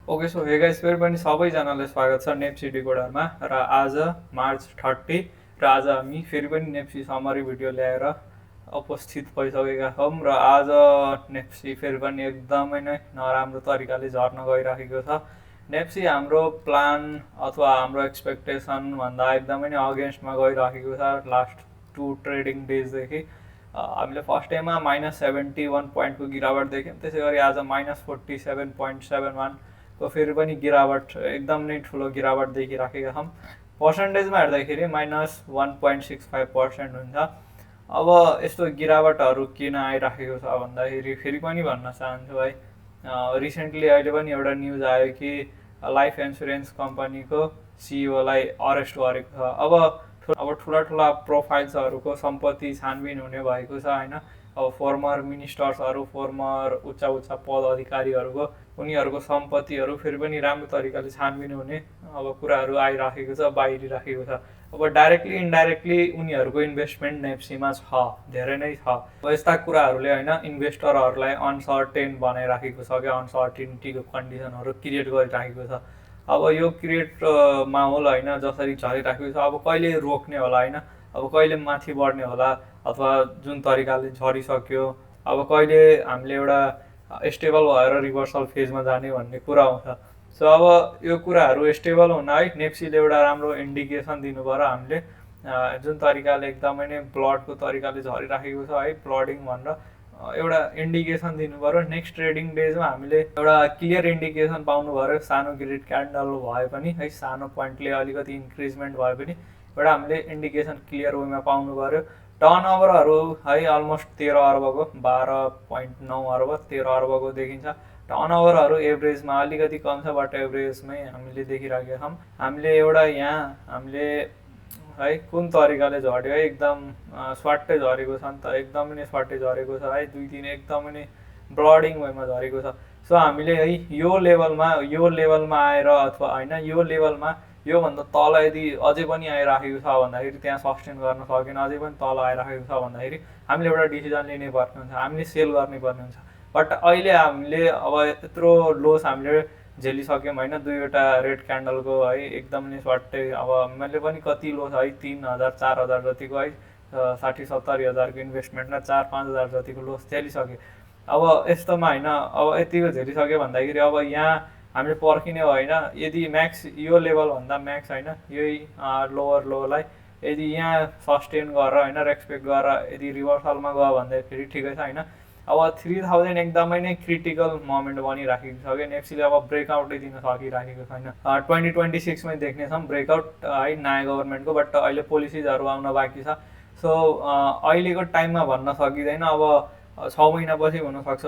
Okay so hey guys फेरि पनि सबैजनालाई स्वागत छ नेप्सी डिकोडरमा र आज मार्च 30 र आज हामी फेरि पनि नेप्सी समरी भिडियो ल्याएर उपस्थित भइसकेका छौँ र आज नेप्सी फेरि पनि एकदमै नै नराम्रो तरिकाले झर्न गइरहेको छ। नेप्सी हाम्रो प्लान अथवा हाम्रो एक्सपेक्टेसन भन्दा एकदमै नै अगेन्स्टमा गइरहेको छ लास्ट 2 ट्रेडिङ डेजदेखि। हामीले फर्स्ट डेमा -71 पोइन्टको गिरावट देख्यौँ, त्यसै गरी आज -47.71 को फेरि पनि गिरावट एकदम नै ठुलो गिरावट देखिराखेका छौँ। पर्सेन्टेजमा हेर्दाखेरि -1.65% हुन्छ। अब यस्तो गिरावटहरू किन आइराखेको छ भन्दाखेरि फेरि पनि भन्न चाहन्छु है, रिसेन्टली अहिले पनि एउटा न्युज आयो कि लाइफ इन्सुरेन्स कम्पनीको सिइओलाई अरेस्ट गरेको छ। अब ठुला ठुला प्रोफाइल्सहरूको सम्पत्ति छानबिन हुने भएको छ होइन। अब फर्मर मिनिस्टर्सहरू, फर्मर उच्च पद अधिकारीहरूको उनीहरूको सम्पत्तिहरू फेरि पनि राम्रो तरिकाले छानबिन हुने अब कुराहरू आइराखेको छ, बाहिरिराखेको छ। अब डाइरेक्टली इन्डाइरेक्टली उनीहरूको इन्भेस्टमेन्ट नेप्सीमा छ, धेरै नै छ। अब यस्ता कुराहरूले होइन इन्भेस्टरहरूलाई अनसर्टेन बनाइराखेको छ क्या, अनसर्टेनिटीको कन्डिसनहरू क्रिएट गरिराखेको छ। अब यो क्रिएट माहौल होइन जसरी झरिराखेको छ, अब कहिले रोक्ने होला होइन, अब कहिले माथि बढ्ने होला अथवा जुन तरिकाले झरिसक्यो अब कहिले हामीले एउटा स्टेबल भएर रिभर्सल फेजमा जाने भन्ने कुरा आउँछ। सो अब यो कुराहरू स्टेबल हुन है नेप्सीले एउटा राम्रो इन्डिकेसन दिनु पर्यो। हामीले जुन तरिकाले एकदमै नै ब्लडको तरिकाले झरिराखेको छ है, ब्लडिङ भनेर एउटा इन्डिकेसन दिनु पर्यो। नेक्स्ट ट्रेडिङ डेजमा हामीले एउटा क्लियर इन्डिकेसन पाउनु पर्यो। सानो ग्रिड क्यान्डल भए पनि है, सानो पोइन्टले अलिकति इन्क्रिजमेन्ट भए पनि एउटा हामीले इन्डिकेसन क्लियर वेमा पाउनु पर्यो। टर्नओभरहरू है अलमोस्ट 13 अर्बको 12.9 अर्ब 13 अर्बको देखिन्छ। टर्नओभरहरू एभरेजमा अलिकति कम छ, बट एभरेजमै हामीले देखिराखेका छौँ। हामीले एउटा यहाँ हामीले है कुन तरिकाले झऱ्यो है, एकदम स्वाट्टै झरेको छ नि त, एकदमै नै स्वाट्टै झरेको छ है, 2-3 एकदमै नै ब्लडिङ वेमा झरेको छ। सो हामीले है यो लेभलमा आएर अथवा होइन यो लेभलमा योभन्दा तल यदि अझै पनि आइराखेको छ भन्दाखेरि, त्यहाँ सस्टेन गर्न सकेन, अझै पनि तल आइराखेको छ भन्दाखेरि हामीले एउटा डिसिजन लिनै पर्ने हुन्छ, हामीले सेल गर्नै पर्ने हुन्छ। बट अहिले हामीले अब यत्रो लोस हामीले झेलिसक्यौँ होइन, 2वटा रेड क्यान्डलको है एकदम नै स्वाट्टै। अब मैले पनि कति लोस है 3,000-4,000 जतिको है 60-70 हजारको इन्भेस्टमेन्टमा 4-5 हजार जतिको लोस झेलिसकेँ। अब यस्तोमा होइन, अब यतिको झेलिसक्यो भन्दाखेरि अब यहाँ हामीले पर्खिने हो होइन। यदि म्याक्स यो लेभलभन्दा म्याक्स होइन यही लोवर लोलाई यदि यहाँ सस्टेन गरेर होइन रेस्पेक्ट गरेर यदि रिभर्सलमा गयो भन्दाखेरि ठिकै छ होइन। अब 3000 एकदमै नै क्रिटिकल मोमेन्ट बनिराखेको छ कि नेप्सीले अब ब्रेकआउटै दिन सकिराखेको छैन। 2026मै देख्नेछौँ ब्रेकआउट है नयाँ गभर्मेन्टको, बट अहिले पोलिसिजहरू आउन बाँकी छ। सो अहिलेको टाइममा भन्न सकिँदैन, अब 6 महिनापछि हुनसक्छ,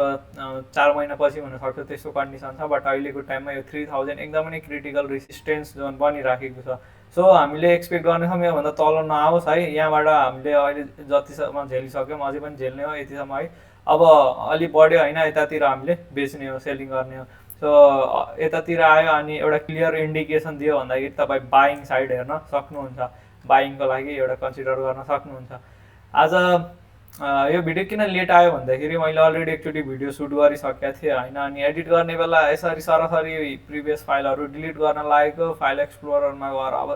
4 महिनापछि हुनसक्छ, त्यस्तो कन्डिसन छ। बट अहिलेको टाइममा यो 3000 एकदमै नै क्रिटिकल रेसिस्टेन्स जोन बनिराखेको छ। सो हामीले एक्सपेक्ट गर्नेछौँ योभन्दा तल नआओस् है। यहाँबाट हामीले अहिले जतिसम्म झेलिसक्यौँ अझै पनि झेल्ने हो यतिसम्म है। अब अलि बढ्यो होइन यतातिर हामीले बेच्ने हो, सेलिङ गर्ने हो। सो यतातिर आयो अनि एउटा क्लियर इन्डिकेसन दियो भन्दाखेरि तपाईँ बाइङ साइड हेर्न सक्नुहुन्छ, बाइङको लागि एउटा कन्सिडर गर्न सक्नुहुन्छ। आज यो भिडियो किन लेट आयो भन्दाखेरि मैले अलरेडी एकचोटि भिडियो सुट गरिसकेको थिएँ होइन, अनि एडिट गर्ने बेला यसरी सरसरी प्रिभियस फाइलहरू डिलिट गर्न लागेको, फाइल एक्सप्लोररमा गएर अब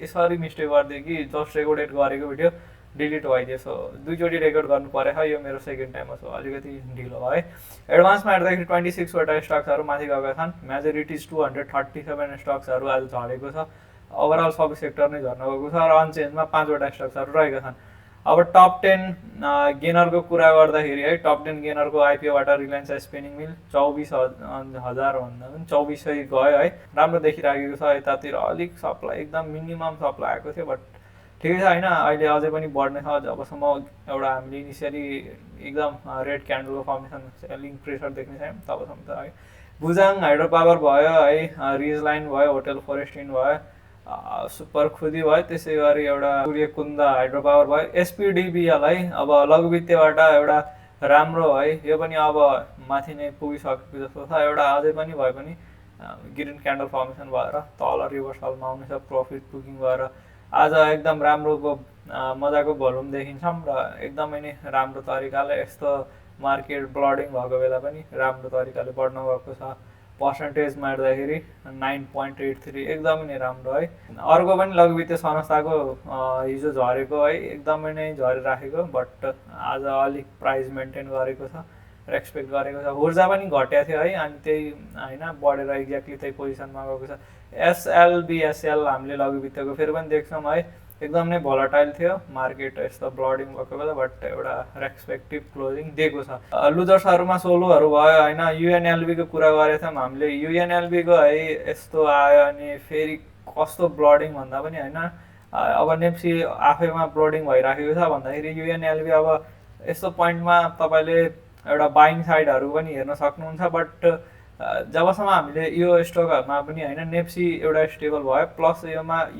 यसरी मिस्टेक गरिदिएँ कि जस्ट रेकर्डेड गरेको भिडियो डिलिट भइदियो। सो 2चोटि रेकर्ड गर्नु पऱ्यो है, यो मेरो सेकेन्ड टाइम हो। सो अलिकति ढिलो भयो है। एडभान्समा हेर्दाखेरि 26वटा स्टक्सहरू माथि गएका छन्। मेजोरिटिज 237 स्टक्सहरू आज झरेको छ। ओभरअल सब सेक्टर नै झर्न गएको छ र अनचेन्जमा 5वटा स्टक्सहरू रहेका छन्। अब टप 10 गेनरको कुरा गर्दाखेरि है, टप 10 गेनरको आइपिओबाट रिलायन्स स्पिनिङ मिल 24,000 भन्दा पनि 2400 गयो है, राम्रो देखिराखेको छ। यतातिर अलिक सप्लाई एकदम मिनिमम सप्लाई आएको थियो, बट ठिकै छ होइन, अहिले अझै पनि बढ्ने छ। जबसम्म एउटा हामीले इनिसियली एकदम रेड क्यान्डलको फर्मेसन सेलिङ प्रेसर देख्ने छैन तबसम्म त है। बुजाङ हाइड्रो पावर भयो है, रिज लाइन भयो, होटल फरेस्टिन भयो, सुपर खुदी भयो, त्यसै गरी एउटा सूर्यकुन्द हाइड्रो पावर भयो, एसपिडिबिएल है। अब लघुवित्तबाट एउटा राम्रो है, यो पनि अब माथि नै पुगिसकेको जस्तो छ। एउटा अझै पनि भए पनि ग्रिन क्यान्डल फर्मेसन भएर तल रिभर्सलमा आउनेछ, प्रफिट बुकिङ भएर आज एकदम राम्रोको मजाको भोल्युम देखिन्छौँ र एकदमै नै राम्रो तरिकाले यस्तो मार्केट ब्लडिङ भएको बेला पनि राम्रो तरिकाले बढ्न गएको छ। पर्सेन्टेजमा हेर्दाखेरि 9.83 एकदमै नै राम्रो है। अर्को पनि लघु वित्तीय संस्थाको हिजो झरेको है, एकदमै नै झरिराखेको, बट आज अलिक प्राइस मेन्टेन गरेको छ र एक्सपेक्ट गरेको छ। ऊर्जा पनि घटेको थियो है, अनि त्यही होइन बढेर एक्ज्याक्टली त्यही पोजिसनमा गएको छ। एसएलबिएसएल हामीले लघु वित्तको फेरि पनि देख्छौँ है, एकदम नै भोलाटाइल थियो मार्केट, यस्तो ब्लडिङ भएको बेला, बट एउटा रेस्पेक्टिभ क्लोजिङ दिएको छ। लुजर्सहरूमा सोलोहरू भयो होइन। युएनएलबीको कुरा गरेको थियौँ हामीले, युएनएलबीको है यस्तो आयो अनि फेरि कस्तो ब्लडिङ भन्दा पनि होइन, अब नेप्सी आफैमा ब्लडिङ भइराखेको छ भन्दाखेरि युएनएलबी अब यस्तो पोइन्टमा तपाईँले एउटा बाइङ साइडहरू पनि हेर्न सक्नुहुन्छ। बट जबसम्म हामीले यो स्टकहरूमा पनि होइन नेप्सी एउटा स्टेबल भयो, प्लस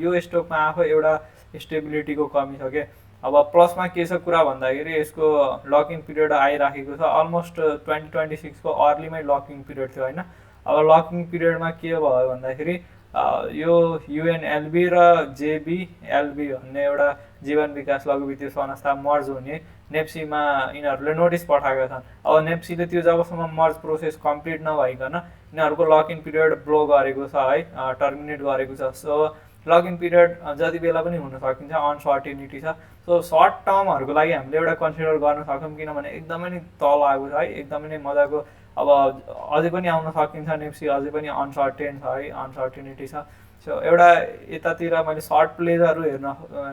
यो स्टकमा आफै एउटा स्टेबिलिटीको कमी छ क्या। अब प्लसमा के छ कुरा भन्दाखेरि यसको लकिङ पिरियड आइराखेको छ, अलमोस्ट 2026 को अर्लीमै लकिङ पिरियड थियो होइन। अब लकिङ पिरियडमा के भयो भन्दाखेरि यो युएनएलबी र जेबिएलबी भन्ने एउटा जीवन विकास लघु वित्तीय संस्था मर्ज हुने नेप्सीमा यिनीहरूले नोटिस पठाएका छन्। अब नेप्सीले त्यो जबसम्म मर्ज प्रोसेस कम्प्लिट नभइकन यिनीहरूको लकिङ पिरियड ब्लो गरेको छ है, टर्मिनेट गरेको छ। सो लकिङ पिरियड जति बेला पनि हुन सकिन्छ, अनसर्टेनिटी छ। सो सर्ट टर्महरूको लागि हामीले एउटा कन्सिडर गर्न सक्छौँ, किनभने एकदमै नै तल आएको छ है, एकदमै नै मजाको। अब अझै पनि आउन सकिन्छ, नेप्सी अझै पनि अनसर्टेन छ है, अनसर्टेनिटी छ। सो एउटा यतातिर मैले सर्ट प्लेजहरू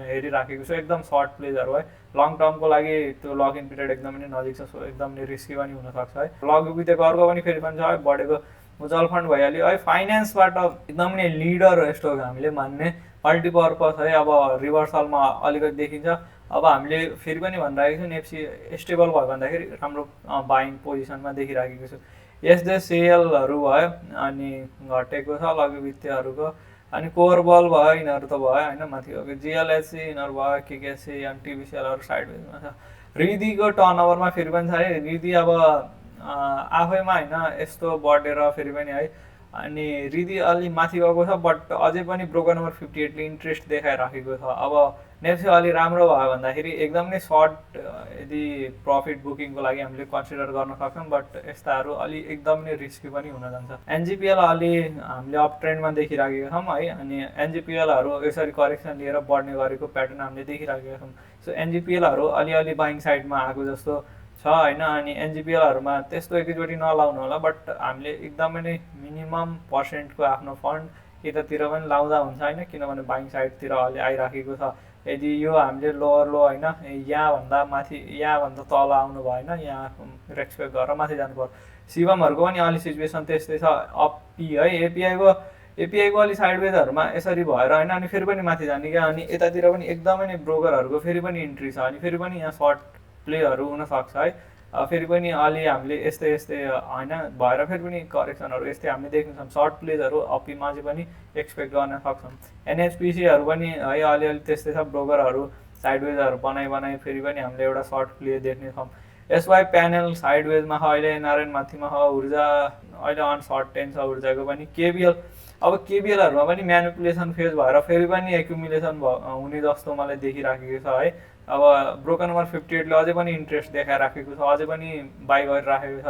हेरिराखेको छु, एकदम सर्ट प्लेजहरू है। लङ टर्मको लागि त्यो लकिङ पिरियड एकदमै नै नजिक छ, सो एकदम नै रिस्की पनि हुनसक्छ है। लघु वित्तको अर्को पनि फेरि पनि छ है, बढेको म्युचुअल फन्ड भइहाल्यो है। फाइनेन्सबाट एकदम नै लिडर स्टक हामीले मान्ने मल्टिपर्पज है, अब रिभर्सलमा अलिकति देखिन्छ। अब हामीले फेरि पनि भनिरहेको छु, नेप्सी स्टेबल भयो भन्दाखेरि राम्रो बाइङ पोजिसनमा देखिराखेको छु। एसजेसिएलहरू भयो अनि घटेको छ लघु वित्तीयहरूको, अनि कोरबल भयो, यिनीहरू त भयो होइन माथि गएको। जिएलएचसी यिनीहरू भयो, केकेसी अनि टिबिसिएलहरू साइडवेजमा छ। रिदीको टर्नओभरमा फेरि पनि छ है, रिदी अब आफैमा होइन यस्तो बढेर फेरि पनि है, अनि रिदी अलि माथि गएको छ, बट अझै पनि ब्रोकर नम्बर 58 ले इन्ट्रेस्ट देखाइराखेको छ। अब नेप्सी अलि राम्रो भयो भन्दाखेरि एकदम नै सर्ट यदि प्रफिट बुकिङको लागि हामीले कन्सिडर गर्न सक्छौँ, बट यस्ताहरू अलि एकदम नै रिस्की पनि हुन जान्छ। एनजिपिएल अलि हामीले अप ट्रेन्डमा देखिराखेका छौँ है, अनि एनजिपिएलहरू यसरी करेक्सन लिएर बढ्ने गरेको प्याटर्न हामीले देखिराखेका छौँ। सो एनजिपिएलहरू अलिअलि बाइङ साइडमा आएको जस्तो छ होइन। अनि एनजिपिएलहरूमा त्यस्तो एकैचोटि नलाउनु होला, बट हामीले एकदमै नै मिनिमम पर्सेन्टको आफ्नो फन्ड यतातिर पनि लाउँदा हुन्छ होइन, किनभने बाइङ साइडतिर अलि आइराखेको छ। यदि यो हामीले लोवर लो होइन यहाँभन्दा माथि यहाँभन्दा तल आउनु भएन, यहाँ रेस्पेक्ट गरेर माथि जानु पर्यो। सिभमहरूको पनि अलि सिचुएसन त्यस्तै छ। अपी है, एपिआईको अलि साइडवेजहरूमा यसरी भएर होइन, अनि फेरि पनि माथि जाने क्या। अनि यतातिर पनि एकदमै नै ब्रोकरहरूको फेरि पनि इन्ट्री छ, अनि फेरि पनि यहाँ सर्ट प्लेहरू हुनसक्छ है। फेरि पनि अलि हामीले यस्तै होइन भएर फेरि पनि करेक्सनहरू यस्तै हामीले देख्न सक्छौँ। सर्ट प्लेजहरू अपीमा चाहिँ पनि एक्सपेक्ट गर्न सक्छौँ। एनएचपिसीहरू पनि है अलिअलि त्यस्तै छ, ब्रोकरहरू साइडवेजहरू बनाइ फेरि पनि हामीले एउटा सर्ट प्ले देख्नेछौँ। एसवाई प्यानल साइडवेजमा छ अहिले, एनआरएन माथिमा छ, ऊर्जा अहिले अनसर्टेन छ ऊर्जाको पनि। केबिएल, अब केबिएलहरूमा पनि म्यानिपुलेसन फेज भएर फेरि पनि एक्युमुलेसन हुने जस्तो मलाई देखिराखेको छ है। अब ब्रोकर नम्बर 58 ले अझै पनि इन्ट्रेस्ट देखाइराखेको छ, अझै पनि बाई गरिराखेको छ।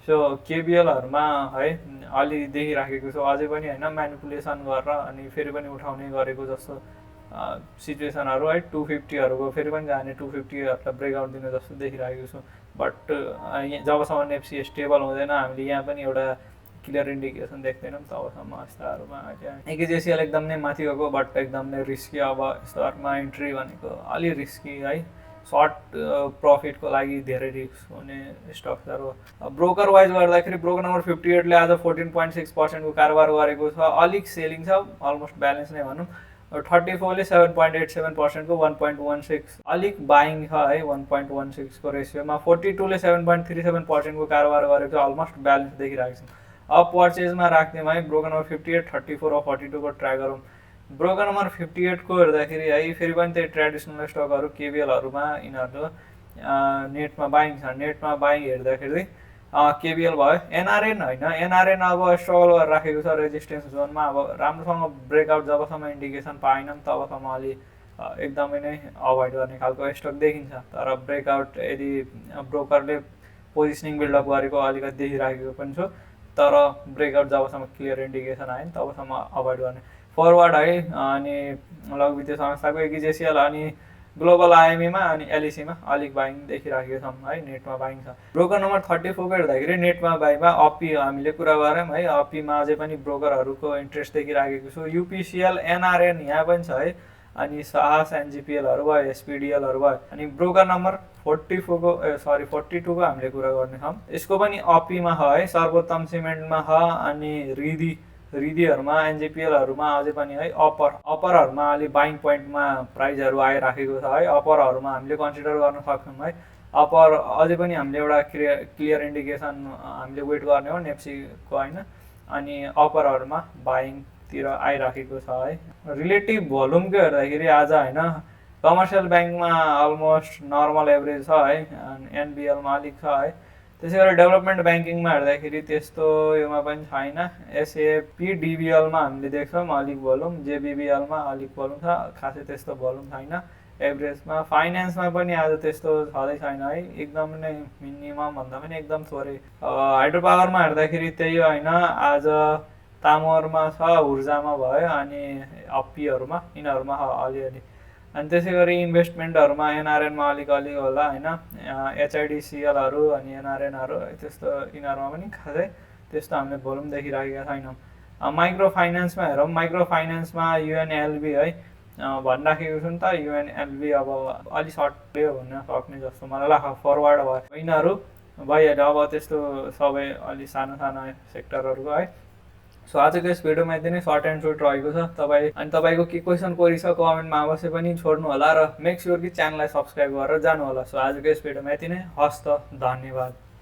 सो केबिएलहरूमा है अलि देखिराखेको छ, अझै पनि होइन म्यानिपुलेसन गरेर अनि फेरि पनि उठाउने गरेको जस्तो सिचुएसनहरू है। 250हरूको फेरि पनि जाने, 250हरूलाई ब्रेकआउट दिने जस्तो देखिराखेको छु। बट जबसम्म नेप्सी स्टेबल हुँदैन हामीले यहाँ पनि एउटा क्लियर इन्डिकेसन देख्दैनौँ तबसम्म यस्ताहरूमा। एकेजेसिएल एकदम नै माथि गएको, बट एकदम नै रिस्की। अब यस्तोहरूमा इन्ट्री भनेको अलि रिस्की है, सर्ट प्रफिटको लागि धेरै रिस्क हुने स्टक्सहरू। ब्रोकर वाइज गर्दाखेरि ब्रोकर नम्बर 58 ले आज 14.6% को कारोबार गरेको छ, अलिक सेलिङ छ, अलमोस्ट ब्यालेन्स नै भनौँ। 34 ले 7.87% को 1.16 अलिक बाइङ छ है, 1.16 को रेसियोमा। 42 ले 7.37% को कारोबार गरेको छ, अलमोस्ट ब्यालेन्स देखिरहेको छ। अब पर्चेजमा राख्दैमा है ब्रोकर नम्बर 58, 34 र 42 को ट्राई गरौँ। ब्रोकर नम्बर 58 को हेर्दाखेरि है फेरि पनि त्यही ट्रेडिसनल स्टकहरू केबिएलहरूमा यिनीहरू नेटमा बाइङ छ। नेटमा बाइङ हेर्दाखेरि केबिएल भयो, एनआरएन होइन, एनआरएन अब स्ट्रगल गरेर राखेको छ रेजिस्टेन्स जोनमा। अब राम्रोसँग ब्रेकआउट जबसम्म इन्डिकेसन पाएनौँ तबसम्म अलि एकदमै नै अभोइड गर्ने खालको स्टक देखिन्छ। तर ब्रेकआउट यदि ब्रोकरले पोजिसनिङ बिल्डअप गरेको अलिकति देखिराखेको पनि छु। तर ब्रेकआउट जबसम्म क्लियर इन्डिकेसन आयो नि तबसम्म अभोइड गर्ने। फरवर्ड है अनि लघु वित्तीय संस्थाको एकिजेसिएल अनि ग्लोबल आइएमईमा अनि एलइसीमा अलिक बाइङ देखिराखेको छौँ है, नेटमा बाइङ छ। ब्रोकर नम्बर 34 को हेर्दाखेरि नेटमा बाइङमा अपी हामीले कुरा गऱ्यौँ है, अपीमा अझै पनि ब्रोकरहरूको इन्ट्रेस्ट देखिराखेको छु। युपिसिएल एनआरएन यहाँ पनि छ है, अनि साहस एनजिपिएलहरू भयो, एसपिडिएलहरू भयो। अनि ब्रोकर नम्बर 42 को हामीले कुरा गर्नेछौँ। यसको पनि अपीमा छ है, सर्वोत्तम सिमेन्टमा छ अनि रिदीहरूमा एनजिपिएलहरूमा अझै पनि है अपरहरूमा अलि बाइङ पोइन्टमा प्राइजहरू आइराखेको छ है। अपरहरूमा हामीले कन्सिडर गर्न सक्छौँ है। अपर अझै पनि हामीले एउटा क्लियर इन्डिकेसन हामीले वेट गर्ने हो नेप्सीको होइन, अनि अपरहरूमा बाइङतिर आइराखेको छ है। रिलेटिभ भोल्युमको हेर्दाखेरि आज होइन कमर्सियल ब्याङ्कमा अलमोस्ट नर्मल एभरेज छ है, एनबिएलमा अलिक छ है। त्यसै गरी डेभलपमेन्ट ब्याङ्किङमा हेर्दाखेरि त्यस्तो योमा पनि छैन। एसएपी डिबिएलमा हामीले देख्छौँ अलिक भोल्युम, जेबिबिएलमा अलिक भोल्युम छ, खासै त्यस्तो भोल्युम छैन एभरेजमा। फाइनेन्समा पनि आज त्यस्तो छँदै छैन है, एकदम नै मिनिमम भन्दा पनि एकदम थोरै। हाइड्रो पावरमा हेर्दाखेरि त्यही होइन, आज तामोरमा छ, ऊर्जामा भयो अनि अपीहरूमा यिनीहरूमा अलिअलि। अनि त्यसै गरी इन्भेस्टमेन्टहरूमा एनआरएनमा अलिक होला होइन, एचआइडिसिएलहरू अनि एनआरएनहरू त्यस्तो यिनीहरूमा पनि खासै त्यस्तो हामीले भोल्युम देखिराखेका छैनौँ। माइक्रो फाइनेन्समा हेरौँ, माइक्रो फाइनेन्समा युएनएलबी है भनिराखेको छु नि त, युएनएलबी अब अलि सर्ट हुन सक्ने जस्तो मलाई लाग्छ, फरवर्ड भयो यिनीहरू भइहाल्यो। अब त्यस्तो सबै अलि सानो सेक्टरहरूको है। सो आजको यस भिडियोमा यति नै सर्ट एन्ड सर्ट रहेको छ। तपाईँको के क्वेसन कोरी छ कमेन्टमा अवश्य पनि छोड्नु होला र मेक स्योर कि च्यानललाई सब्सक्राइब गरेर जानु होला। सो आजको यस भिडियोमा यति नै, हस्त, धन्यवाद।